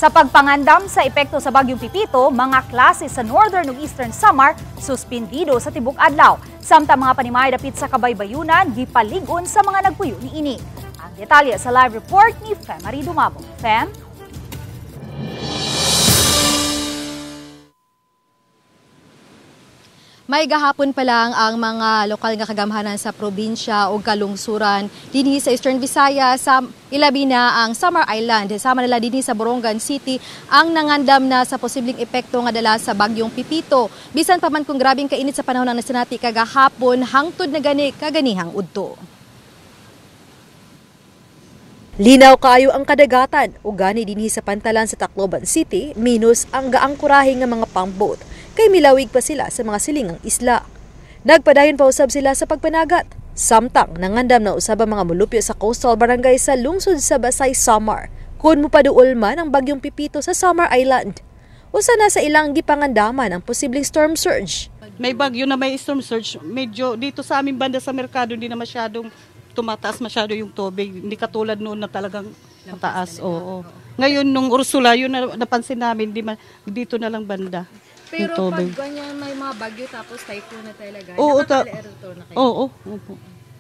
Sa pagpangandam sa epekto sa Bagyong Pipito, mga klase sa Northern ug Eastern Samar suspindido sa tibok adlaw. Samtang mga panimay dapit sa kabaybayunan gipalig-on sa mga nagpuyo niini. Ang detalye sa live report ni Femary Dumabo. Fem? May gahapon pa lang ang mga lokal nga kagamhanan sa probinsya o kalungsuran dinhi sa Eastern Visayas, sa ilabi na ang Samar Island. Sama nila dinhi sa Borongan City ang nangandam na sa posibleng epekto nga dala sa Bagyong Pipito. Bisan pa man kung grabing kainit sa panahon ng nasinati kagahapon, hangtod na gani kaganihang udto. Linaw kaayo ang kadagatan o gani dinhi sa pantalan sa Tacloban City minus ang gaangkurahe nga mga pumpboat kay milawig pa sila sa mga silingang isla. Nagpadayon pa usab sila sa pagpanagat. Samtang nangandam na usab ang mga mulupyo sa coastal barangay sa lungsod sa Basay, Samar, kung mupaduol man ang Bagyong Pipito sa Samar Island. Usa na sa ilang gipangandaman ang posibleng storm surge. May bagyo na may storm surge, medyo dito sa aming banda sa merkado hindi na masyadong tumataas masyado yung tubig. Hindi katulad noon na talagang mataas. Oo. Ngayon nung Ursula, yun na, napansin namin, dito na lang banda. Pero pag ganyan may mga bagyo tapos typhoon na talaga, oo, nakaka-alerto na kayo? Oo, oo.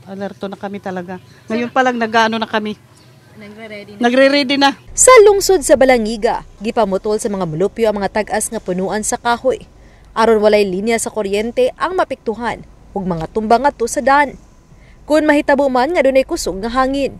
Alerto na kami talaga. Ngayon pa lang nag-ano na kami. Nagre-ready na. Nagre-ready na. Sa lungsod sa Balangiga, gipamutol sa mga mulupyo ang mga tag-as nga punuan sa kahoy. Aron walay linya sa kuryente ang mapiktuhan ug mga tumba ngadto sa daan. Kung mahitabo man nga dunay kusog nga hangin.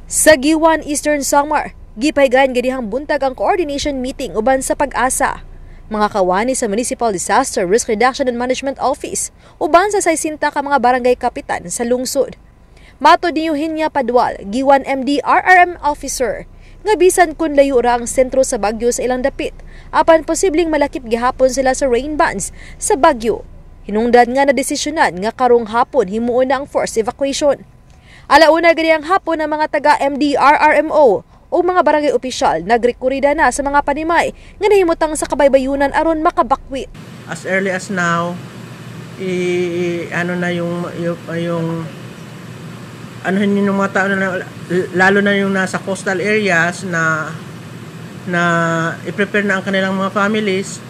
Sa Giwan, Eastern Samar, gipahigayon ganihang buntag ang coordination meeting uban sa Pag-asa. Mga kawani sa Municipal Disaster Risk Reduction and Management Office uban sa 60 ka mga barangay kapitan sa lungsod. Matod ni Eugenia Padual, Giwan MDRRM officer, nga bisan kun layo ra ang sentro sa bagyo sa ilang dapit, apan posibleng malakip gihapon sila sa rain bands sa bagyo. Hinungdan nga na desisyonan nga karong hapon himuon na ang forced evacuation. Alauna gani ang hapon ang mga taga MDRRMO o mga barangay opisyal nagrekurida na sa mga panimay nga nahimutang sa kabaybayunan aron makabakwit. As early as now, ano na yung ano yung mga tao na, lalo na yung nasa coastal areas na i-prepare na ang kanilang mga families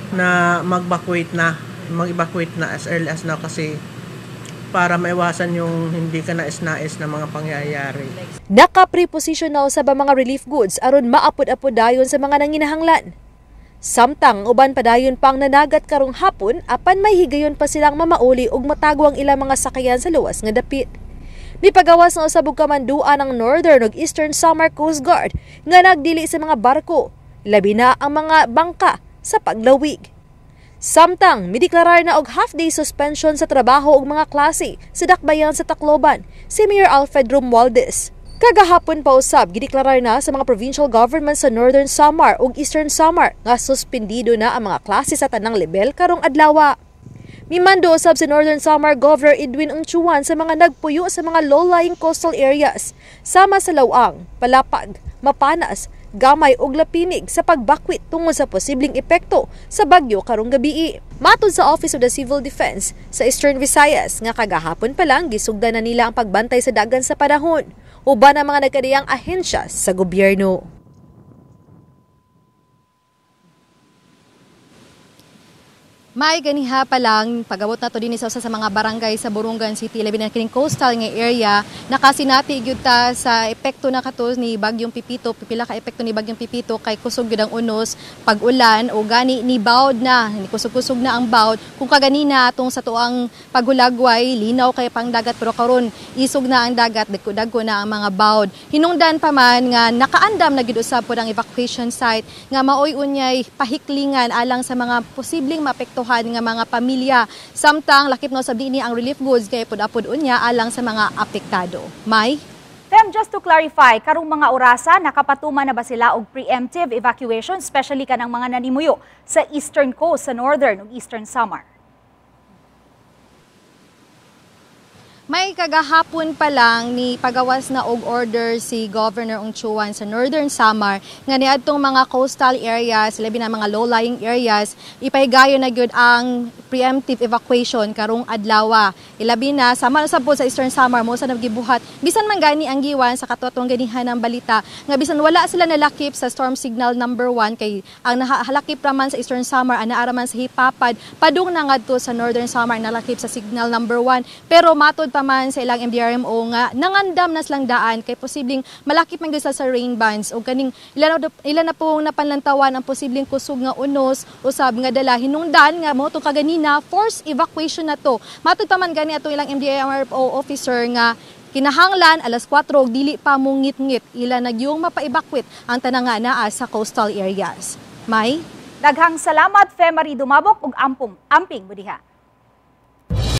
na mag-evacuate na as early as now kasi para maiwasan yung hindi ka nais-nais na mga pangyayari. Naka-preposition na usab ang mga relief goods aron maapod-apod dayon sa mga nanginahanglan. Samtang uban padayon pang nanagat karong hapon apan may higayon pa silang mamauli ug matago ang ilang mga sakayan sa luwas nga dapit. Mipagawas na usab og kamanduan ang Northern ug Eastern Samar Coast Guard nga nagdili sa mga barko, labi na ang mga bangka sa paglawig. Samtang mideklarar na og half-day suspension sa trabaho ug mga klase sa dakbayan sa Tacloban si Mayor Alfred Romualdez. Kagahapon pa usab gideklarar na sa mga provincial government sa Northern Samar ug Eastern Samar nga suspindido na ang mga klase sa tanang lebel karong adlawa. Mimando usab si Northern Samar Governor Edwin Ungchuan sa mga nagpuyo sa mga low-lying coastal areas sama sa Lawang, Palapag, Mapanas, Gamay ug Lapinig sa pagbakwit tungod sa posibleng epekto sa bagyo karong gabii. Matod sa Office of the Civil Defense sa Eastern Visayas nga kagahapon pa lang gisugdan na nila ang pagbantay sa dagan sa panahon uban ang mga nagkadiyang ahensya sa gobyerno. May ganiha pa lang pag-abot nato dinhi sa usa sa mga barangay sa Borongan City, labi na kining coastal nga area, nakasinati gyud ta sa epekto na kato ni Bagyong Pipito. Pipila ka epekto ni Bagyong Pipito kay kusog gyud ang unos pag-ulan o gani ni bawd na, ni kusog-kusog na ang bawd. Kung kaganina atong sa tuang paghulagway, linaw kay pang dagat, pero karon isog na ang dagat, dagko-dagko na ang mga bawd. Hinungdan pa man nga nakaandam na gyud usab pod ang evacuation site nga maoy unyay pahiklingan alang sa mga posibleng maapektuhan nga mga pamilya. Samtang lakip na usab dinhi ang relief goods kay apod-apod unya alang sa mga apektado. May? Fem, just to clarify, karong mga orasa nakapatuma na ba sila og preemptive evacuation, especially kanang mga nanimuyo sa eastern coast, sa northern ug eastern Samar? May kagahapon pa lang ni pagawas na og order si Governor Ongchuan sa Northern Samar nga niadtong mga coastal areas, labi na mga low-lying areas, ipahigayon na gyud ang preemptive evacuation karong adlawa. Ilabi na sama na sad sa Eastern Samar mo sa nagibuhat. Bisan man gani ang giwan sa katotong ganihan ng balita nga bisan wala sila nalakip sa storm signal number 1 kay ang nahalakip raman sa Eastern Samar ana man sa Jipapad, padung na ngadto sa Northern Samar nalakip sa signal number 1, pero matod pa man sa ilang MDRMO nga nangandam na silang daan kay posibleng malakip man gyud sila sa rain bands o kaning ilan na pong napanlantawan ang posibleng kusog nga unos usab nga dala hinungdan nga mo kaganina forced evacuation na to. Matod pa man gani atong ilang MDRMO officer nga kinahanglan alas 4 og dili pa mongit-ngit ila nagyung mapa-evacuate ang tanang nga naa sa coastal areas. May Daghang salamat, Femary Dumabok, ug ampong amping mo diha.